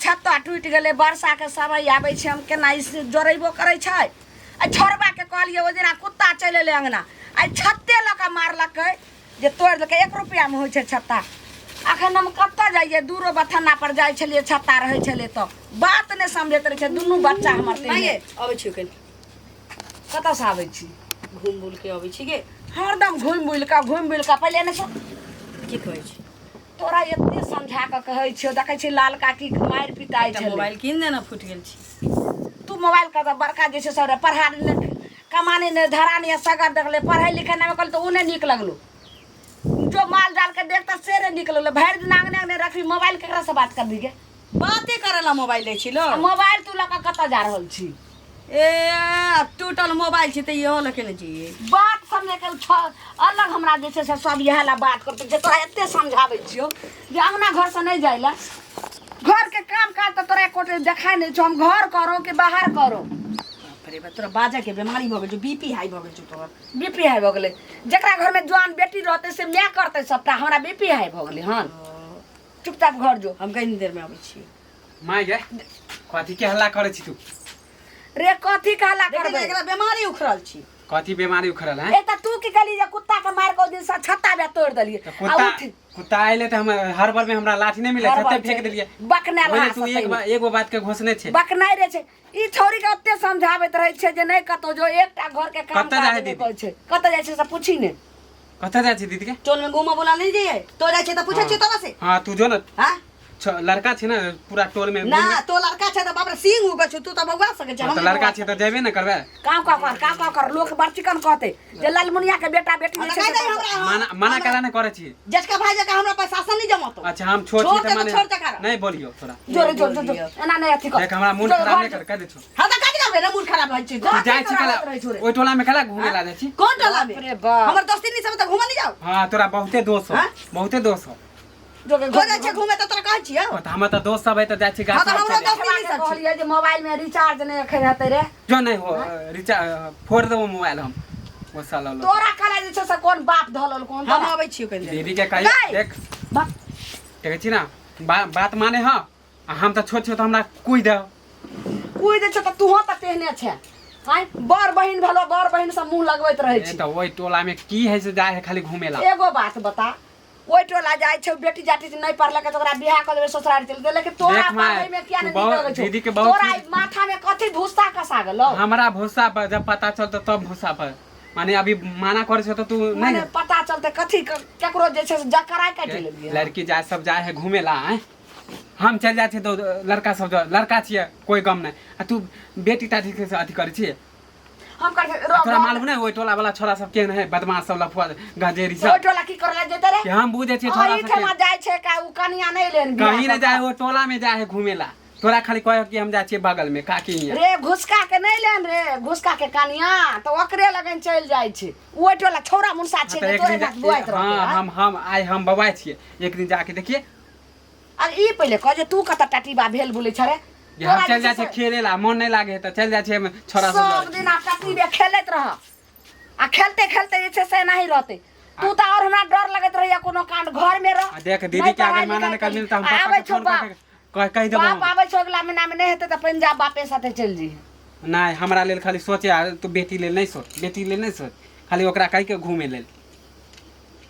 छत्ता टूटि गेलै वर्षाके समय आबै छै हम केना ई से जोड़ेबो करै छै आ छोड़बाके कहलियै ओहि दिना कुत्ता चलि एलै अङ्गना आइ छत्ते लऽ कऽ मारलकै जे तोड़ि देलकै एक रुपैआमे होइ छै छत्ता अखन हम कतऽ जाइए दूरो बथाना पर जाइ छलियै छत्ता रहै छलै तऽ बात नहि समझैत रहै छै दुनू बच्चा हमर माय गे अबै छी कनि कतऽसँ आबै छी घूम बुल के अबै छी गे हरदम घुमि बुलि कऽ घुमि बुलि कऽ पहिले नहि सुन की कहै छी तोरा एते समझा कऽ कहै छियौ देखै छी लाल काकी मारि पिटाइ एकटा छलै मोबाइल कीन दे ने फुटि गेल छी तू मोबाइल कर बड़का जे छै सर पढ़ा नहि कमाने नहि धरा नहि सगर देखले पढ़ै लिखै नहि कहल तऽ ओ नहि नीक लगलो जो माल जाल के देखता से नहि नीक लगलो भरि दिन आंगने आंगने रखबी मोबाइल केकरा से बात करबी गे बाते करे ला मोबाइल लै छी लोग आ मोबाइल तू लऽ कऽ कतऽ जा रहल छी ए आब टूटल मोबाइल छै तऽ इहो लऽ के ने जइए बात समझे के छ अलग हमरा जे छै से सब इएह ला बात करतौ जे तोरा एते समझाबै छियौ जे अंगना घर से नहि जाइ ला घर के काम काज तऽ तोरा एको देखाइ नहि छौ हम घर करो कि बाहर करो बाप रे बाप तोरा बाजा के बीमारी भऽ गेल छौ बीपी हाई भऽ गेल छौ तोहर बीपी हाई भऽ गेलै जकरा घरमे जवान बेटी रहतै से माय करतै सबटा हमरा बीपी हाई भऽ गेलै हन चुपचाप घर जो हम कनी देर में अबै छी माय गे कथी के हल्ला करै छी तू रे कथी कहला देखी ने, करबै एकरा बीमारी उखड़ल छी कथी बीमारी उखड़ल है एक तऽ तू की कहली जे कुत्ता के मारि कऽ ओहि दिन से छत्ता बे तोड़ि देलियै तऽ आ कुत्ता उठ कुत्ता अयलै तऽ हम हर बार में हमरा लाठी नहीं मिले छत्ते फेंक देलियै बकने ओहिने तू एक बार एगो बात के घोषणे छै बकनाइ रे छै ई छौरी के ओते समझाबैत रहै छै जे नहि कतौ जो एकटा घर के काम कतऽ जाइ काज है नहि दीदी? करै छै कतऽ जाइ छै से पूछी ने कतऽ जाइ छै दीदी के टोल में घूमऽ बोला नहीं जाइए तो जाइ छै तऽ पूछै छियै तोरा से हाँ तू जो ना हाँ लड़का छै ने पूरा टोल में ना तो लड़का छै तऽ बाप रे सिंह उगल छौ तू तऽ बौआ सकै छै हाँ, हम तऽ नहि लड़का बौआ छै तऽ जेबे ने करबै काव काव कर काव काव कर लोक बड़ चिकन कहते जे लालमुनिया के बेटा बेटी हाँ, जे तऽ छै कहि से दही हमरा मना मना करा ने करै छी जेठका भाई जकाँ हमरा पर शासन नहीं जमातो अच्छा हम छोट छोड़ छी दे तऽ तऽ माने छोड़ दे खरा। नहीं बोलियो थोड़ा जोरे जोर जोर जोर एना नहि अथी कर देख हमरा मूड जो खराब घर नहीं कर कह दे छो हाँ तऽ कथी करबै रे मूड खराब होइ छै तू जाइ छी तोरा कला होइत रहै छौ रे। ओहि टोला में कला घूमे ला जाइ छी कोन टोला में बाप रे बाप। हमर दोस्ती नहीं सब तऽ घूमऽ नहीं जाओ हाँ तोरा बहुते दोस्त हो हाँ? बहुते दोस्त हो जो के तो जाइ छै घूमे तऽ तोरा कहै छियौ ओ तऽ हमर तऽ दोस्त सब है तऽ जाइ छी हाँ, गाछ तऽ हमरो चढ़े। दोस्त नहीं सब छै। कहलियै जे मोबाइल में रिचार्ज नहि एखन हेतै रे जो नहीं हो रिचार्ज फोड़ देबो मोबाइल हम ओ साला लोग तोरा कहला जे छै से कोन बाप धऽ लेलको हन हम तोरा? अबै छियौ कनी देर दीदी के कही नहीं। देख बाप देखै छी ना बात माने हँ आ हम तऽ छोट छियौ तऽ हमरा कुइ दे कोइ जे छै तऽ तूहो तऽ तेहने छै आँय बड़ बहिन भेलो बड़ बहिन से मुँह लगबैत रहै ए छी तऽ ओहि टोला में की है से जाइ है खाली घूमे ला एगो बात बता ओहि टोला जाइ छै बेटी जाटी नहि पढ़लकै तऽ ओकरा बियाह कऽ देबै ससुराल चलि जेतै लेकिन तोरा देख माय, पढ़ै में किया तू नहि नीक बहुत- लगै छौ दीदी के बहुत तोरा ई माथा में कथी भूसा कसा गेलौ हमरा भूसा पर जब पता चलतो तब भूसा पर माने अभी माना करे छौ तऽ तू नहीं मने पता चलते कथी केकरो जे छै से जकराय काटि लेलियै लड़की जाय सब जाय है घूमे ला आँय हम चलि जाइ छियै तऽ लड़का सब जो लड़का छियै कोई गम नहि आ तू बेटी टाटी के अथी करै छियै हम कहै आ तोरा मालूम नहि ओहि टोला वाला छोरा सब केहन है बदमाश सब लफुआ गजेरी ओहि सब टोला की करे ला जेतै रे कि हम बुझै छियै छोरा सब एहिठमा केहन। जाइ छै का उ कनिया नहि लेन बियाह कहीं नहि कऽ जाइ ओ टोला में जाइ है घूमे ला तोरा खाली कहे कि हम जाइ छियै बगल में काकी हियाँ रे घुसका के नहि लेन रे घुसका के कनिया तऽ ओकरे लगन चलि जाइ छै ओहि टोला छौड़ा मुनसा हाँ, छै तऽ जे एक तोरे दिन नाक बुआइत रहतै हाँ आँय? हम हम आइ हम बबाइ छियै एक दिन जाके देखिए आ ई पहिले कह जे तू कतऽ टटीबा भेल बोलै छ रे जे हम तोरा चलि जे जाइ छै छियै खेले ला मन नहि लागे है तऽ चलि जाइ छियै हम छोरा सब सब लग। दिन आब टटीबे खेलैत रह आ खेलते खेलते जे छै से एनाही रहतै तू तऽ और हमरा डर लगैत रहैया कोनो कांड घर में रह आ देख दीदी नहि के अगर पढ़ाइ माना लिखाइ नहि करबिही तऽ हम आ पापा आबै के छौ फोन बाप कऽ के कह कहि देबो बाप हम। आबै छौ अगला महीना में नहि हेतै तऽ पंजाब बापे साथे चलि जइहे नहि हमरा लेल खाली सोचे आ तू बेटी लेल नहि सोच बेटी लेल नहि सोच खाली ओकरा कहि के घूमे लेल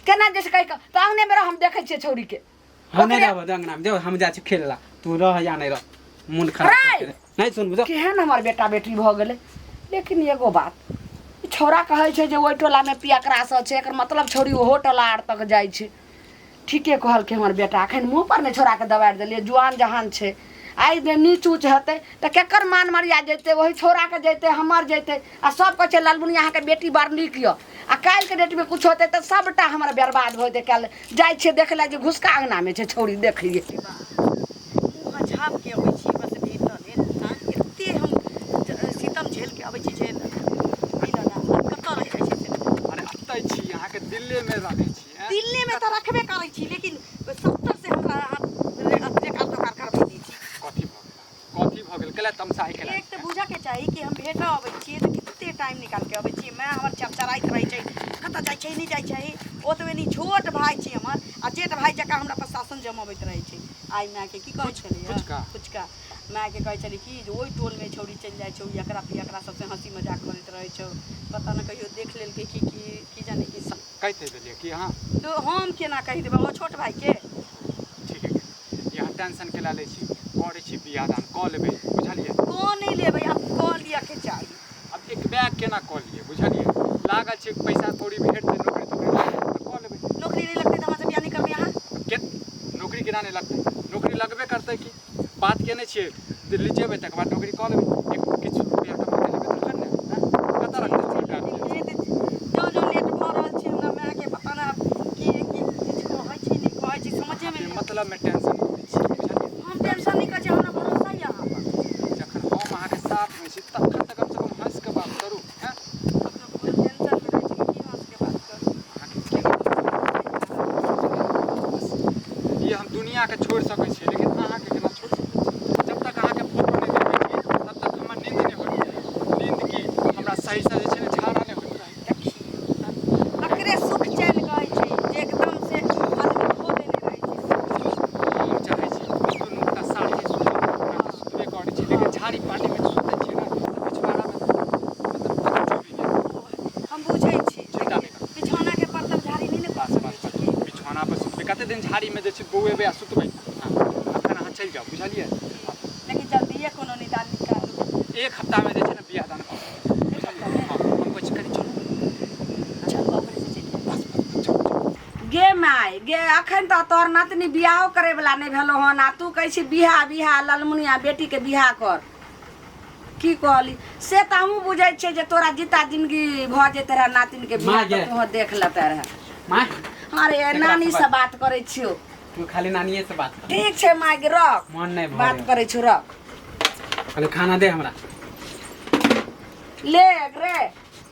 केना जे छै कहि कऽ तऽ अंगने में रह हम देखै छियै छौड़ी के हम नहि रहबो अंगना में जो हम जाइ छी खेले ला तू रह या नहि रह मोन खराब रे! कऽ के। नहि सुनबू जो केहन हमर बेटा बेटी भऽ गेलै लेकिन एगो बात ई छौड़ा कहै छै जे ओहि टोलामे पियकरा सब छै एकर मतलब छौड़ी ओहो टोला आर तक जाइ छै ठीके कहलकै हमर बेटा एखन मुँहपर नहि छौड़ाके दबारि देलियै जुआन जहान छै आइ जे नीच ऊँच हेतै तऽ केकर मान मर्यादा जेतै ओहि छौड़ाके जेतै हमर जेतै आ सब कहै छै लालमुनिया अहाँके बेटी बड़ नीक यऽ आ काल्हिके डेटमे किछु होतै तऽ सबटा हमर बर्बाद भऽ जेतै काल्हि जाइ छियै देखै लए जे घुसका अङ्गनामे छै छौड़ी देखियै मुँह झाँपके अबै छी बस भेटऽ लेल एते हम सितम झेलके अबै छी झेल मिलऽ ला कतऽ रहि जाइ छै से अरे अतै छी अहाँके दिल्लीमे रखै छी आँय? दिल्लीमे तऽ रखबे करै छी लेकिन सत्तर से हमरा अहाँ रेकार्ड तोकार करबै दै छी कथी भऽ गेल कथी भऽ गेल केला तमसाइ केला एक तऽ बुझऽके चाही कि हम भेटऽ अबै छियै तऽ कते टाइम निकालिके अबै छियै माय हमर चरचराइत रहै छै कतऽ जाइ छै नहि जाइ छै ओतबे नहि छोट भाय छै हमर आ जेठ भाय जकाँ हमरा पर शासन जमबैत रहै छै। आइ मायके की कहै छलै, फुचका। फुचका मायके कहै छलै कि जे ओहि टोलमे छौड़ी चलि जाइ छौ, एकरा पियकरा सबसँ हँसी मजाक करैत रहै छौ, पता नहि कहियो देख लेलकै कि की की जाने की सब। कहि देलियै कि अहाँ? तो हम केना कहि देबै हमर छोट भाइके? ठीक है, यहाँ टेंशन केला लै छी? करै छी बियाह दान, कऽ लेबै, बुझलियै? कऽ नहि लेबै, आब कऽ लिअके चाही। आब एक बैग केना कऽ लियै, बुझलियै? लागल छै पैसा कौड़ी भेटतै, नौकरी तोकरी लागतै तऽ कऽ लेबै। नौकरी नहि लगतै तऽ हमरा से बियाह नहि करबै अहाँ? के नौकरी केना नहि लगतै? नौकरी लगबे करतै। की बात केने छियै, दिल्ली जेबै तकर बाद नौकरी कऽ लेबै। एक किछु रुपैआ कमा लेबै तखन ने। आँय? कतऽ रखतै सरकार? जँ जँ लेट भऽ रहल छै, हमरा मायके पता नहि आब की की किछु कहै छै, नहि कहै छै, समझेमे नहि। मतलब में टेंशन नहि छी, बुझलियै? हम टेंशन नहि करै छी, हमरा भरोसा यऽ अहाँ पर। जखन हम अहाँके साथमे छी तखन तऽ कमसँ कम हँसि कऽ बात करू। हँ, कखनो कखनो टेंशनमे रहै छी कि हँस के बात करू। अहाँके केना बस ई हम दुनिआँके छोड़ि सकै छियै, लेकिन अहाँके केना छोड़ि सकै छी? जब तक अहाँके फोटो नहि देखै छी तब तक हमर नींद नहि होइत रहै। नींद की, हमरा सहीसँ जे छै ने झाड़ा नहि होइत रहै। देखियौ, अकरे सुख चैन कहै छै जे एकदम से आदमी खो देने रहै छै। हम चाहै छी दुनू गोटा साथे सुती, सुतबे करै छी, लेकिन झाड़ी पार्टीमे सुतै छियै ने तऽ पिछवाड़ामे मतलब तखन चुभि गेल। हम बुझै छी। चिन्ता नहि करू। बिछौनाके परतल झाड़ी नहि ने कऽ बस सकै बस छी। बस की बिछौना पर सुतबै? कते दिन झाड़ीमे जे छै बौएबै आ सुतबै? हँ, अखन अहाँ चलि जाउ, बुझलियै? लेकिन जल्दिए कोनो निदान निकालू। एक हफ्तामे जे छै ने बियाह दान कऽ लेबै, बुझलियै? हँ, हम कहै छी कनि चलू। चलू, अपने से चलि जायब। बस बस, चलू चलू। गे माय गे, अखन तऽ तोहर नतनी बियाहो करे वाला नहि भेलो हन आ तू कहै छी बियाह बियाह, ललमुनिया बेटीके बियाह कर। की कहली से तऽ हमहूँ बुझै छियै जे तोरा जीता जिंदगी भऽ जेतै रहए नातिनके बियाह माँ तऽ गे। तोहर देख लेते रहए। माँ। अरे केकरा नानी से से बात करै छियौ। तू खाली नानिए से बात कर। ठीक छै माय गे, रख। मन नहि भरे। बात करै छियौ, रख। खाली खाना दे हमरा। ले रे,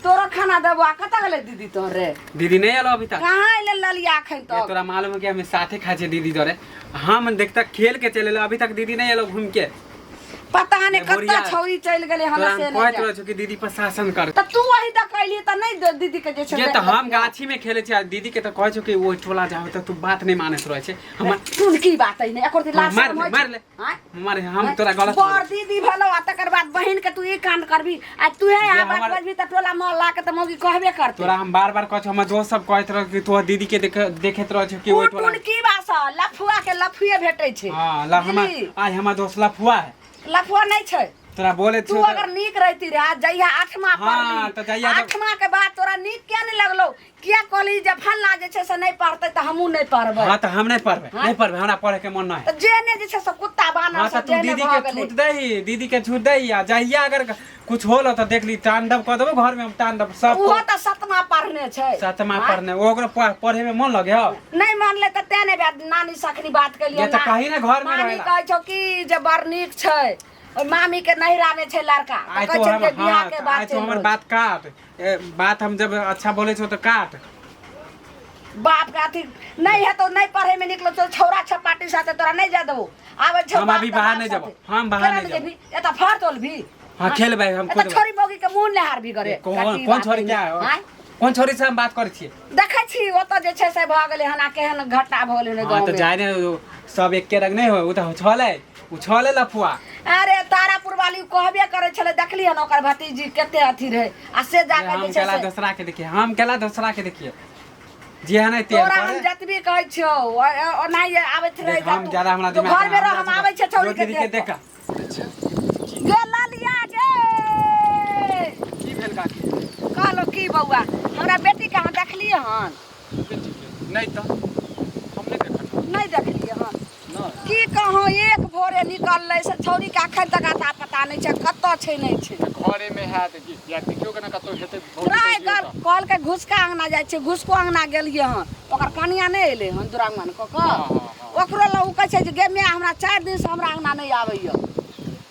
तोरो खाना देबो। आ कतऽ गेलै दीदी तोहर रे? दीदी नहीं एलो अभी तक। कहाँ एलै ललिया अखन ये तक? तोरा मालूम है कि हम साथे खाइ छियै दीदी जोरे। हम देखता खेल के चले एलो, अभी तक दीदी नहीं एलो घूम के। पता नहि ये बुढ़िया। कतऽ छौरी चलि गेलै तोरा हमरा हम से नहि कहैत जान। रहै छौ कि दीदी पर शासन कर। तऽ तू वही दऽ कहली तऽ नहि दीदी के जे छै ये देख तऽ हम लेतियै। गाछी में खेले छियै आ दीदी के तऽ कहै छौ कि ओहि टोला जाओ तऽ तू बात नहीं मानैत रहै छै हमर। सुन, की बात है ने एको दिन लाज मार शरम ले, होइ छै? मार ले। आँय? मारे हम तोरा गलत बड़ दीदी भेलो आ तकर बाद बहिन के तू ई कांड करबी आ तू हे जे आ बात हमर- बजबी तऽ टोला मोहल्ला के तऽ मौगी कहबे करतै। तोरा हम बार बार कहै छौ, हमर दोस्त सब कहैत रहै कि तोहर दीदी के देख देखैत रहै छौ कि ओहि टोला। टुन की बात छ, लफुआ के लफुए भेटै छै। हाँ, ला हमर बुझली? आज हमर दोस्त लफुआ है। लफुआ नहि छै। तोरा बोले तू छौ तऽ- अगर नीक रहती रहे जहिया आठमा हाँ, पढ़ली, तऽ जहिया जब- आठमा के बाद तोरा नीक किया नहि लगलो? किया कहली जे फल्ला जे छै से नहि पढ़तै तऽ हमहूँ नहि पढ़बै? हाँ, तऽ हम नहीं पढ़बै। हाँ? नहीं पढ़बै, हमरा पढ़े के मन नहीं। तऽ जे ने जे छै से कुत्ता बानर हाँ, तऽ सब तू जे ने दीदी भऽ के गेलै। छूट दही, दीदी के छूट दही आ जहिया अगर कुछ होलो तऽ देख ली, तांडव कऽ देबो घर में हम, तांडव सब। ओहो तऽ सतमा पढ़ने छै। सतमा हाँ? पढ़ने ओकरो पढ़े में मन लगे हो? नहि मानले तऽ तें नहि बात नानी से अखनी बात केलियै। ये तऽ कही ने घर में नानी रहेला। कहै छौ कि जे बड़ नीक छै, ओहि मामी के नैहरा मे छै लड़का, तऽ आइ कहै तो छै हम जे बियाह हाँ के तऽ बात आइ तो चलि हमर रहल बात काट। ए, बात हम जब अच्छा बोले छौ तऽ काट। छै। बाप के अथी नहि हेतौ, नहि पढ़े में निकलो तो छौरा छपाटी साथे तोरा नहि जाय देबो। आबै छौ हम बाप अभी तऽ बाहर बाप नहि साथे। जेबो, हम बाहर केना नहि जेबो। जेबही? एतऽ फर तोलबी? हाँ, खेलबै हम। एतऽ खुद। छोरी मौगी के मुँह नेहारबी करे? कौन कथी कौन बात छोरी है? क्या आँय? कौन छोरी से हम बात करै छियै? देखै छी ओतऽ जे छै से भऽ गेलै हन आ केहन घटना भऽ गेलै हाँ गाँव तऽ में। जाय ने, सब एके रंग नहीं हो। उ तऽ छलै, उ छलै लफुआ। अरे तारापुर वाली कहबे करै छलै, देखली हन ओकर भतीजी कते अथी रहै आ से जाके हम जे छै केला से दोसरा के देखिए, हम केला दोसरा के देखिए, जे है नहीं ते तोरा हम जतबी कहै छियौ ओनाहिये आबैत रहै। देख, हम ज्यादा हमरा तो दिमाग घर में रह, हम आबै छियै छौरी के दीदी के देख देख। गे ललिया गे। की भेल काकी? कहलहुँ की बौआ, हमरा बेटी के अहाँ देखलियै हन? बेटी के नहीं तऽ हम नहीं देखल। नहि देखलियै हन? नहीं। की कहूँ, एक भोरे निकललै से छौरी के अखन तक आता पता नहि छै, कतऽ छै नहि छै। तऽ घरे में हैत कि या देखियौ केना कतौ हेतै भौजी राय तौजी गल ओतऽ। कहलकै घुसका अंगना जाइ छै, घुसको अंगना गेलियै हन, ओकर कनिया नहि एलै हन दुरागमन कऽ कऽ। हाँ, हाँ, हाँ। ओकरो लग ओ कहै छै जे गे माय, हमरा 4 दिनसँ हमरा अंगना नहि आबैया।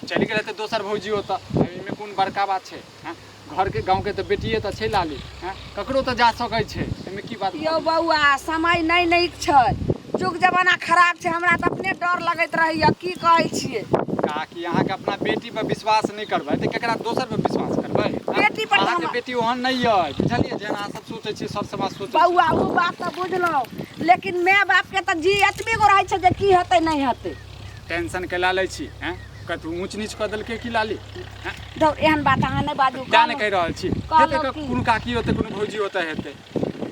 चलि गेल हेतै दोसर भौजी ओतऽ, एहिमे कोन बड़का बात छै? हैं, घर के गाँव के तऽ बेटिए तऽ छै लाली। हैं, ककरो तऽ जा सकै छै, एहिमे की बात? यौ बौआ, समय नहि नीक छै, युग जमाना खराब छै, हमरा तऽ अपने डर लगैत रहैया, की कहै छियै। काकी, अहाँके अपना बेटी पर विश्वास नहि करबै तऽ केकरा दोसर पर विश्वास करबै? हैं? बेटी पर तऽ अहाँके हम- बेटी ओहन नहि अइ, बुझलियै? जेना अहाँ सब सोचै छियै, सब समाज सोचै छै। बौआ, ओ बात तऽ बुझलहुँ, लेकिन माय बापके तऽ जी एतबी गो रहै छै जे की हेतै नहि हेतै। टेंशन के ला लै छी हैं, कतहु ऊँच नीच कऽ देलकै की लाली? हैं? धौ, एहन बात अहाँ नहि बाजू। तें ने कहि रहल छी। कहलहुँ हेतै की? कोनो काकी होतै, कोनो भौजी होतै, हेतै।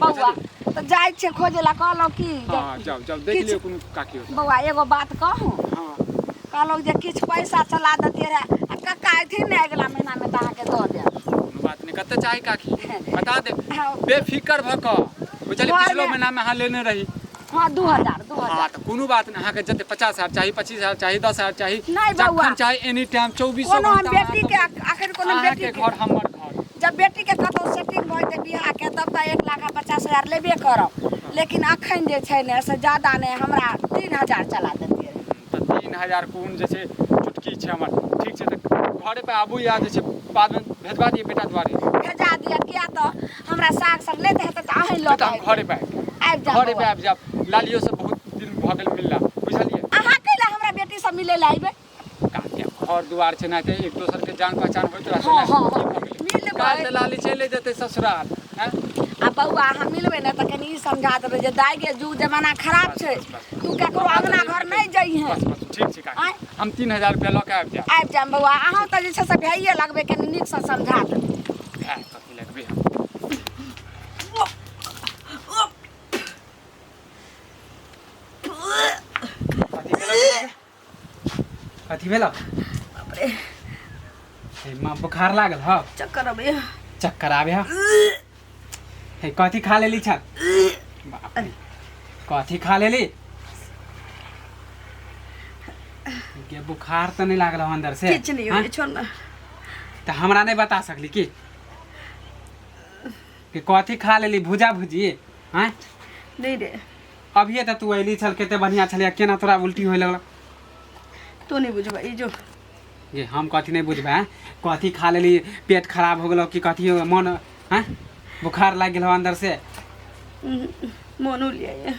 बौआ, तऽ जाइ छियै खोजै लए, कहलहुँ की जे हँ, जाउ जाउ, देख किछु- लियौ कोनो काकी होतै। बौआ, एगो बात कहू? हँ। कहलहुँ जे किछु पैसा चला देतियै रहए आ कक्का अयथिन ने अगिला महीनामे तऽ अहाँके दऽ देब। कोनो बात नहि, कते चाही काकी बता देब। हँ। बेफिकर भऽ कऽ, बुझलियै? घरमे- पिछलो महीनामे अहाँ लेने रही। हँ, 2000, 2000। हँ, तऽ कोनो बात नहि, अहाँके जते 50,000 चाही, 25,000 चाही, 10,000 चाही, नहि बौआ। जखन चाही, एनी टाइम, 24 कोनो हम घंटा। बेटीके अखन कोनो अहाँके बेटीके घर हमर घर। जब बेटीके कतहु सेटिंग भऽ जेतै बियाहके तब तऽ 1,50,000 लेबे करब, लेकिन अखन जे छै ने से ज्यादा नहि, हमरा 3000 चला देतियै। तऽ 3000 कोन जे छै चुटकी छै हमर। ठीक छै, तऽ घरे पर आबू या जे छै बादमे भेजवा दिअ बेटा दुआरे। भेजा दिअ, किया तऽ हमरा साग सब नहि तऽ हेतै तऽ अहीं लऽ तऽ हम कऽ घरे पर आबि जायब। आबि जायब। घरे पर बौआ। आबि जायब। लालियो से बहुत दिन भऽ गेल मिलला, बुझलियै? अहाँ कैला हमरा बेटी सब मिलै लए अयबै? काके घर दुआर छै ने, तऽ एक दोसर के जान पहचान होइत रहतै हँ ने। हँ की हँ भऽ गेलै? मिलबै। काल्हि तऽ लाली चलि जेतै ससुराल, हैं? आ बौआ, अहाँ मिलबै ने तऽ कनि ई समझा देबै जे दाइ गे, जुग जमाना खराब छै, बस, बस, बस। तू ककरो अंगना घर नहि जइहे। बस बस, ठीक छै काकी। आँय? हम 3000 रुपया लऽ के आबि जायब। आबि जायब बौआ। अहाँ तऽ जे छै से भैये लगबै, कनि नीकसँ समझा देबै। भाय कथी लगबै हम? कथी भेलौ? कथी भेलौ? बाप रे। हे माँ, बुखार लागल हौ? चक्कर अबैया। चक्कर आबे हौ? हे, कथी खा लेली छल? बाप रे, कथी खा लेली गे? बुखार तऽ नहि लागल हौ अंदर से? किछु नहि हाँ? होइए, छोड़ ना। तऽ हमरा नहि बता सकली की कि कथी खा लेली? भुजा भुजी? आँय? नहि रे। अभिये तऽ तू अयली छल, कते बढ़िआँ छलै, केना तोरा उल्टी होय लगल? तू नहि बुझबै ई जो। गे, हम कथी नहि बुझबै? आँय, कथी खा लेली? पेट खराब हो गेलौ कि कथी हो मन? आँय, बुखार लागि गेल हौ अंदर से? मोन उलियाइए,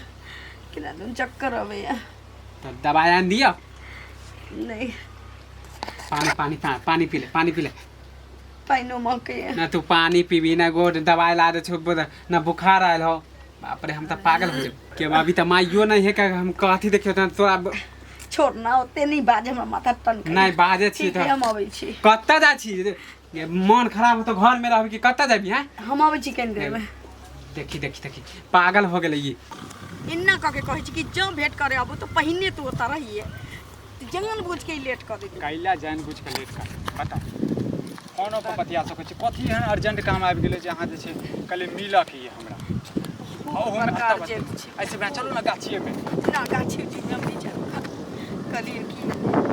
केना दून चक्कर अबैए। तऽ दबाइ आनि दिअ? नहि। पानी पानी पानी पी ले, पानी पी ले। पानिओ महकैए। ना तू पानी पीबी ना गोड दवाई ला दे छौ, ना बुखार आयल हो। बाप रे, हम तऽ पागल हो जेब के। अभी तऽ माइयो नहीं है के हम कथी देखियो तऽ तोरा छोड़ ना, ओते नहि बाज, हमरा माथा टनकैए। नहि बाजै छी। ठीक है, तऽ हम अबै छी। कतऽ जाइ छी गे? मन खराब हो तऽ घरमे रहबी कि कतऽ जाबी? हैं? हम अबै छी कनि देरमे। देखी देखी देखी, पागल हो गेलै ई। एना कऽ के कहै छी कि जँ भेंट करे आबू तऽ पहिने तू ओतऽ रहिए, जान बुझ के ई लेट कऽ देतै। कैला जानि बुझि कऽ लेट कर बताउ? फोनो पर बतिया सकै छी, कथी एहन अर्जेंट काम आबि गेलै जे अहाँ जे छै कहलियै मिलऽके यऽ हमरा? बहुत ओहोमे बड़का एतऽ अर्जेंट बतिया। छै। एहिसँ बढ़िआँ चलू ने गाछिएमे। ना, गाछी उछीमे हम नहि जायब। कहलियै कि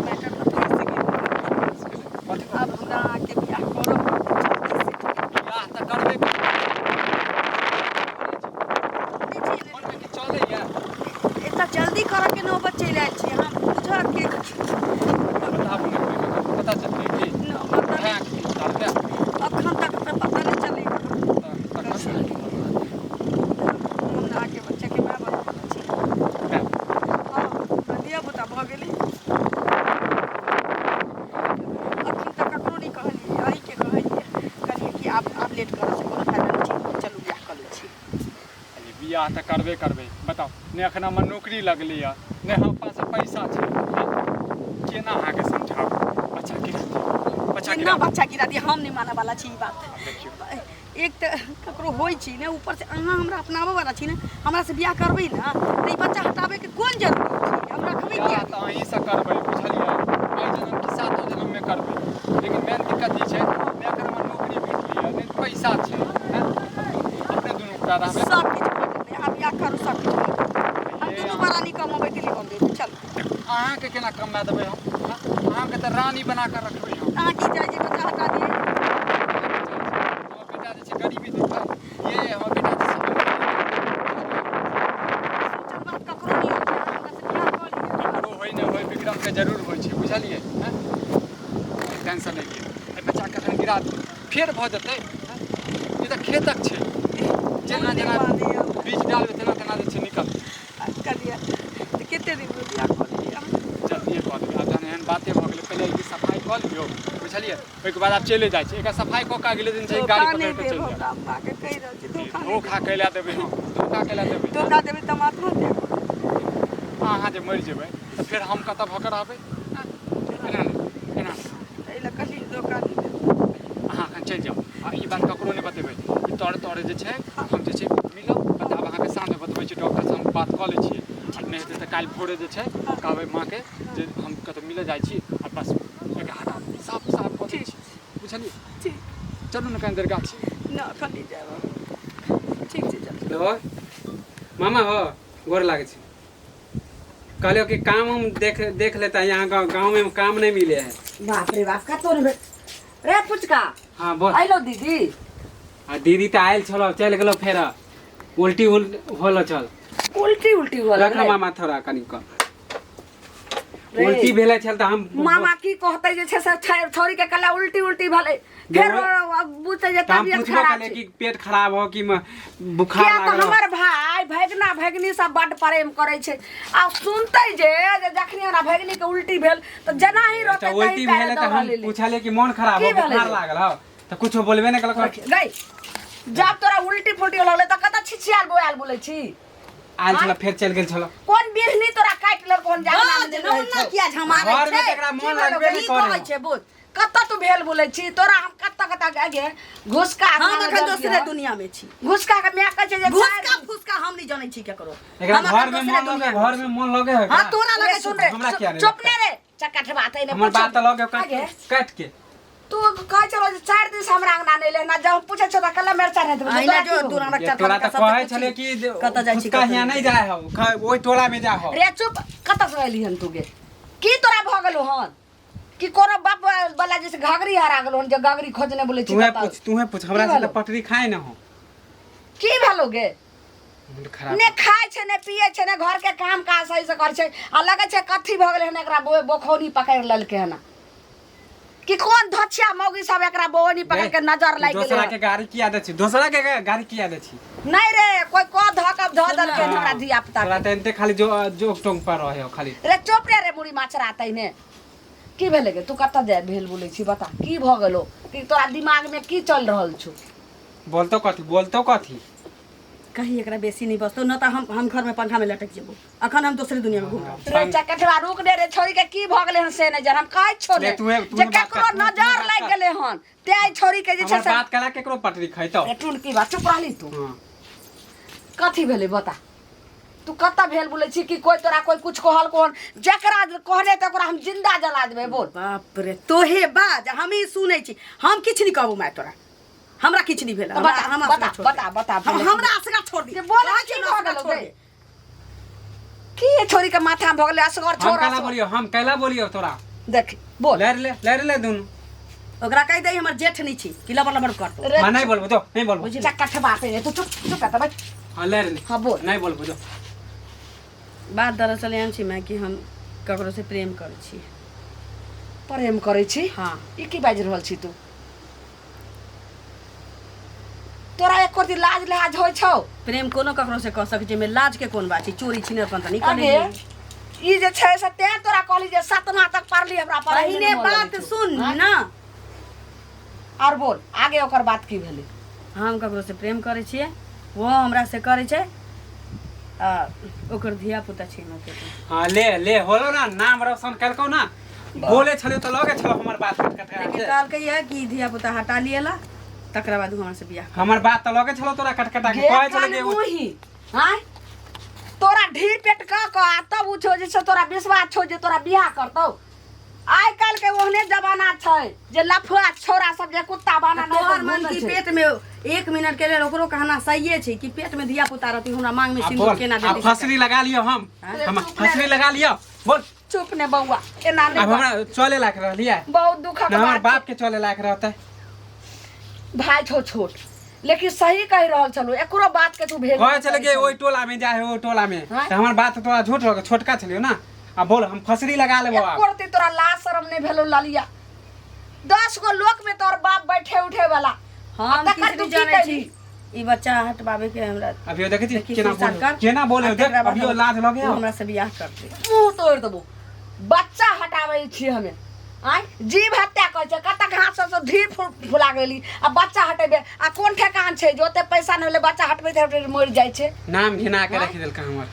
मैटर तऽ फँसि गेल। कथी? आब हमरा अहाँके बियाह करऽ पड़तै जल्दी से। बियाह तऽ करबे करबै। नहि छियै ने? फोनमे की चलैए? एतऽ जल्दी करऽ के नौबत चलि आयल छी, अहाँ बुझऽ के। बताबू ने, पता चलतै की? न, पता भाय नहि। किछु करतै? अखन तक तऽ पता नहि चलै। तऽ तखन हम अहाँके बच्चाके माय बनऽ वाला छी। भाय, हँ, हमरा धिया पुता भऽ गेलै। अखन तक ककरो नहि कहलियै, अहीँके कहलियै। कहलियै कि आब आब लेट करऽसँ कोनो फायदा नहि छै, चलू बियाह कऽ लै छी। अरे, बियाह तऽ करबे करबै। बताउ ने, एखन हमर नौकरी लगलैए, नहि हम पास पैसा छै, हँ? केना अहाँके समझाबू? बच्चा गिरा दियौ, बच्चा केना गिरा दियौ। बच्चा गिरा दिअ? हम नहि मानऽ वाला छी ई बात। आब देखियौ, एक तऽ ककरो होइ छी ने, ऊपर से अहाँ हमरा अपनाबऽ वाला छी ने। हमरा से बियाह करबै ने तऽ ई बच्चा हटाबैके कोन जरूरी छै? हम रखबै बियाह किया? तऽ अहीँसँ करबै, बुझलियै? एहि जनम की सातो जनममे करबै, लेकिन मेन दिक्कत ई छै ने, एखन हमर नौकरी भेटलैए, नहि पैसा छै, हँ? अपने दुनू गोटा रहबै। सब किछु भऽ जेतै, अहाँ बियाह करू, सब किछु भऽ जेतै। हम ये दुनू प्राणी कमेबै दिल्ली बम्बे, चल। अहाँके केना कमा देबै हम? हँ? अहाँके तऽ रानी बना कऽ रखबै हम। अहाँ की चाहै छी, बच्चा हटा दियै? हमर बेटा जे छै गरीबी देखै ये, हमर बेटा जे छै सोचल बात ककरो नहि होइ छै। अहाँ हमरा से बियाह कऽ लिअ। ककरो होइ नहि होइ, विक्रमके जरूर होइ छै, बुझलियै? हँ, टेंशन नहि लिअ। एहि बच्चाके एखन गिरा दियौ, फेर भऽ जेतै। हँ? ई तऽ खेतक छै, जेना जेना बीज डालबै तेना तेना जे छै निकलतै। कहलियै तऽ कते दिनमे बियाह कऽ लेलियै अहाँ? जल्दिए कऽ देबै। आब जहन एहन एहन बाते भऽ गेलै। पहिले ई सफाइ कऽ लियौ, बुझलियै? ओहिके बाद आब चलि जाइ छी। एकर सफाइ कऽ कऽ अगिले दिन छै धोखा गाड़ी नहि पकड़ि कऽ देब चलि जायब। हमरा माँके कहि रहल छी, धोखा नहि धोखा कैला देबै हम? धोखा कैला देबै? धोखा देबै तऽ हम आत्महत्या कऽ लेबै। अहाँ जे मरि जेबै तऽ फेर हम कतऽ भऽ कऽ रहबै? आँय? एना नहि, एना नहि। एहि लए कहली धोखा नहि देब। अहाँ एखन चलि जाउ आ ई बात ककरो नहि बतेबै। ई तोरे तोरे जे छै हम जे छै मिलब बताब, अहाँके साँझमे बतबै छी। डॉक्टरसँ हम बात कऽ लै छियै आ नहि हेतै तऽ काल्हि भोरे जे छै कहबै माँके जे हम कतहु मिलऽ जाइ छी आ बस ओहिके हटा साफ साफ कऽ दै छी, बुझलियै? ठीक। चलू ने कनि देर गाछी। नहि, एखन नहि जायब हम। ठीक छै, चल। हेलो मामा हो, गोर लागै छी। कहलियो कि काम उम देख देख लेता, यहाँ गाँव गाँव में काम नहीं मिले है। बाप रे बाप, कतौ नहि भेट रे पुचका। हाँ बोल। अइलो दीदी? आ दीदी तऽ आयल छलो, चलि गेलो, फेर उल्टी उल होलो छल। उल्टी उल्टी हुअ रख लगलै? मामा, थोड़ा कनि कम रे। उल्टी भेलै छल तऽ हम मामा की कहतै जे छै से छौरी के कला उल्टी उल्टी भेलै, फेर बुझतै जे तऽ हम तबियत पुछबो खराब केलियै छै। कि पेट खराब हो कि बुखार किया तऽ लागल हो। हमर भाय भगिना भगिनी सब बड्ड प्रेम करै छै आ सुनतै जे जे जखनी हमरा भगिनी के उल्टी भेल तऽ जेना ही तऽ रहतै उल्टी तही पैरे भेलै तऽ हम दौड़ल एलै। पुछलियै कि मोन खराब हो, की भेलै बुखार रे? लागल हो, तऽ कुछो बोलबे नहि केलक। गई, जब तोरा उल्टी फुल्टी लगलै तऽ कतऽ छिछियाल बोआल बोलै छी? आयल छल, फेर चलि गेल छल। कोन बिढ़नी तोरा काटि लेलको हन जागना में बाज जे न रहै ओना छौ? किया झमारै घरमे छै? तऽ एकरा की मोन भेलौ लगबे गे? नहि की करै कहै छै बोल? कतऽ तू भेल बोलै छी? तोरा हम कतऽ कतऽ गे घुसका हम अङ्गना मे एखन देलकै दोसरे हन। दुनिया में छी। घुसका के माय कहै छै जे घुसका फुसका हम नहि जनै छी केकरो। एकरा हम एखन घर में दोसरे मोन लगे, दुनिया में घर छी। में मोन लगे है हाँ एकरा? तोरा रे लगे सुन रे, हमरा किया नहि चुप लगतै? ने रे चकठवा तै ने हमर पूछो। बात तऽ लगे काट आगे, काट के तू कहै छलो जे 4 दिन से हमरा अंगना नहि एलै ना, जब हम पूछै छौ तऽ कल्ला मिरचा नहि देबै। अहिना तोरा जो की भऽ तोरा ये चरखा तोरा तऽ सबसँ कहै पूछी, छलै कि जे कतऽ जाइ छी, फुसका कतऽ हियाँ नहि नहि जाइ हौ, ओहि टोला में जा हौ। रे चुप, कतऽ से एली हन तू गे? की तोरा भऽ गेलौ हन कि कोनो बाप वाला जैसे घाघरी हरा गेलौ हन जे घाघरी खोजने बोलै छी तूहे कतऽ? पूछ, तूहे पूछ हमरा की से तऽ भेलौ? पटरी खाए न हो। की भेलौ गे? मन खराब। ने खाय छै, ने पिए छै, ने घर के काम काज सही से करै छै आ लगै छै कथी भऽ गेलै हन एकरा, बोखौनी पकड़ि लेलकै हन कि कोन धोछिया मौगी सब एकरा बोनी पकड़ के नजर लागि गेलै दोसरा हन। के गाड़ी किया दै छी? दोसरा के गाड़ी किया दै छी? नहि रे, कोई कह धऽ के धऽ देलकै हन हमरा धिया पुता तोरा के। तऽ एनते खाली जो जोक टोंग पर रहे हो खाली। रे चुप रे, रे मुड़ी माछरा तैने की भेलै गे? तू कतऽ जाय भेल बोलै छी? बता, की भऽ गेलौ? कि तोरा दिमाग में की चल रहल छौ? बोलतो कथी, बोलतो कथी? कहीं एकरा बेसी नहीं बसतो न तऽ हम घर में पंखा में लटक जेबो। अखन हम दोसरे दुनिया में घूम रहल। रे चकठवा रुक दे रे, छोरी के की भऽ गेलै हन से नहि जान। हम कहै छौ ने ले, तूहे जे बात कर, केकरो तूहे नजर बात लागि कर। गेलै हन ते छोरी के जे छै हमर से बात कला केकरो पटरी खैतो? रे टुन की बात, चुप रहली तू। हाँ। कथी भेलै बता, तू कतऽ भेल बोलै छी? कि कोई तोरा कोई कुछ कहल कोन? जकरा कहने तऽ ओकरा हम जिंदा जला देबै, बोल। बाप रे, तोहे बाज, हम ही सुनै छी। हम किछु नहीं कहबो माय तोरा, हमरा किछु नहीं भेल। तऽ हमरा बता, हमरा बता, असगर छोड़ दे। बता, बता, हमरा असगर छोड़ दी। जे बोल, कहै की छियौ ने, भऽ असगर गेलौ छोड़ गे? दे। की ये छोरी के माथा में भऽ गेलै असगर हम छोड़ कैला असगर। बोलियो? हम कैला बोलियो तोरा? देख बोल। लड़ ले, लड़ ले दुनू। ओकरा कहि दे हमर जेठ नहीं छी कि लबर लबर करतो। रे हाँ नहीं बोलबो जो, नहीं बोलबो। चकठवा पे तू चुप चुप कर बैठ। हाँ लड़ ले। हाँ बोल। नहीं बोलबो जो। बात दरअसल एहन छी माय कि हम ककरो से प्रेम करै छी। प्रेम करै छी? हाँ। ई की बाजि रहल छी तू? तोरा एको दिन लाज लिहाज होइ छौ? प्रेम कोनो ककरो से कऽ सकै छी, एहिमे लाज के कोन बात छै? चोरी छिने अपन तऽ नहि अगे करै। ई जे छै से तें तोरा कहली जे सतना तक पढ़ली, हमरा पढ़ाई पहिने बात सुन ना। और बोल आगे, ओकर बात की भेलै? हम ककरो से प्रेम करै छियै, वो हमरा से करै छै आ ओकर धिया पुता छै हमरा पेटमे। हाँ ले ले, होलो ना, नाम रोशन कलको ना। बोले छलियो तऽ लगे छलो हमर बात कट कट लेकिन के। कहलकै यऽ कि धिया पुता हटा लियला तकरा बाद उ हमरा से बियाह। हमर बात तऽ लगे छलो तोरा कट कटा के गे कहै छलो कि मुही आँय, तोरा ढीर पेट कऽ कऽ आ तब उ छौ जे से तोरा विश्वास छौ जे तोरा बियाह करतौ? आइ काल्हि के ओहने जमाना छै जे लफुआ छौड़ा सब जे कुत्ता बाना नहि तोहर मन की पेट में एक मिनट के लेल ओकरो कहना सहिए छै कि पेट में धिया पुता रहती हमरा मांग में आ सिंदूर बोल केना आ देती? फसरी लगा लियो हम चुप फसरी लगा लियो, बोल। चुप ने बौआ, एना अब नहि कर। हमरा चले लायक रहलियै बहुत दुखक ना हमर बात बाप के चले लायक रहतै। छै। भाय छौ छोट, लेकिन सही कहि रहल छलौ, एकरो बात के तू भेल कहै छलै कि ओहि टोला में जाइ है, ओहि टोला में। हाँ? तऽ हमर बात तोरा झूठ लगे? छोटका छलियो ना। आ बोल, हम फसरी लगा लेबो आब। एको रत्ती तोरा लाज शरम नहि भेलौ ललिया? 10 गो लोक में तोहर बाप बैठे उठे वाला हम आ तकर किछु तू नहि की जानै छी। कैली? ई बच्चा हटबाबे के हमरा अभियो देखै छी देखी केना सुसार बोले, कर। केना बोले आ देख तकरा बाद अभियो लाज लगे ओ हमरा से बियाह करतै। मुंह तोड़ि देबो, बच्चा हटाबै छियै हमे आँय जीव हत्या करै छै कतऽ घास सबसँ धीर फुला गेली आ बच्चा हटेबै आ कोन ठेकान छै जे ओते पैसा नहि भेलै बच्चा हटबैत हटबैत मरि जाइ छै नाम घिना के रखि देलकै हमर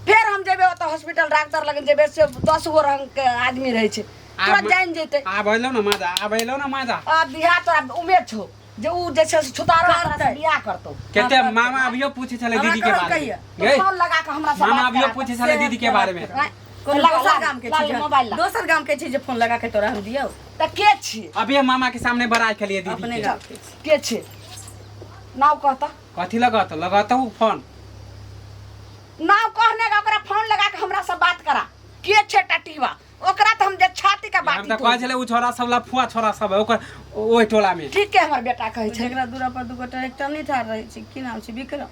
फेर हम जेबै ओतऽ हॉस्पिटल डॉक्टर लग जेबै से 10 गो रंग के आदमी रहै छै तुरंत जानि जेतै आब अयलौ ने माजा, आब अयलौ ने माजा। आब बियाह तोरा उमेर छौ जे उ जे छै से छुतारो तोरा से करतै। बियाह करतौ। कते मामा अभियो पूछे छलै हमरा दीदी के कहल बारे में। कहिया? तू गै फोन लगा के हमरा से मामा बात अभियो करा। पूछे छलै दीदी के बारे में। आँय, कोनो लगा, दोसर ला, गाम के ला, छै जे- मोबाइल ला। दोसर गाम के छै जे फोन लगा के तोरा हम दियौ? तऽ के छी? अभी हम मामा के सामने बड़ाई खेलिए दीदी अपने के। गाम के छै। के छी, नाव कहता। कथी लगत लगत उ फोन? नाव कहने का, ओकरा फोन लगा के हमरा से बात करा, के छै टटीवा? ओकरा तऽ हम जे छाती के हम बात तऽ कहै छलै उ छोरा सब लफुआ छोरा सब है ओकर ओहि टोला में। ठीक के हमर बेटा कहै छै। जकरा दूरा पर दूगो ट्रैक्टर नहीं ठाढ़ रहै छै, की नाम छै, विक्रम।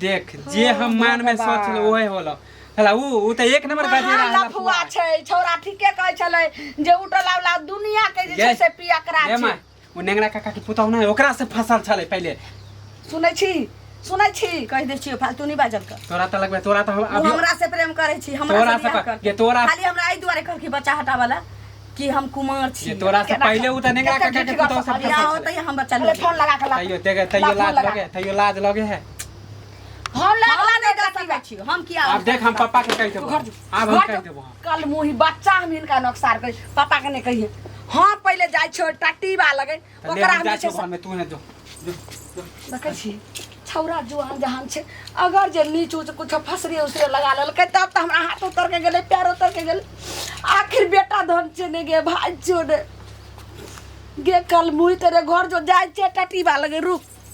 देख, जे हम मान में सोच छलै ओहे होलो। हला उ उ तऽ एक नंबर गजेरा है। महा लफुआ छै छौड़ा। ठीके कहै छलै जे उ टोला वाला दुनिया के जे छै गे। से पियकरा गे छै। माय, उ नेंगरा काका के पुतहु नहि ओकरा से फसल छलै पहिले। सुनै छी, सुनै छी? कहि दै छियौ, फालतू नहीं बाजल कर। तोरा तऽ लगबै तोरा तऽ हम ओ अभी हमरा से प्रेम करै छी, हमरा तोरा से से बियाह करतै। गे तोरा- खाली हमरा एहि दुआरे कहलकै बच्चा हटावला कि हम कुमार छी। जे तोरा से केना पहिले उ तऽ नेंगरा केना काका के झूठ पुतहु से गप फसल बियाह छलै। होतै, हम बच्चा अरे लऽ फोन लगा के ला। तैयो तैयो तैयो ला, फोन लाज लगा। लगे, तैयो लाज लगे है। फोन लगा हम ला। नहि नहीं दऽ सकै छी, हम किया? आब देख, हम पप्पा के कहि देबो। घर जो। आब हम घर कहि जो। देबो। कल मुही बच्चा हम हिनका नोकसार करी, पापा के नहीं कहिए। हम पहिले जाइ छियै टटीबा लगे। तऽ ले ओकरा हम हम जाइ जे छै छियौ घर में, तू है जो जो जो। देखै छी, छौड़ा जुआन जहान छै, अगर जे नीच ऊँच कुछो फसरी उसरी लगा लेलकै तब तऽ हमरा हाथ उतर के गेलै, पैर उतर के गेलै। आखिर बेटा धन छै ने गे, भाई छौ ने गे। कल मुही तेरे घर जो जाइ छियै टटीबा लगे, रुक।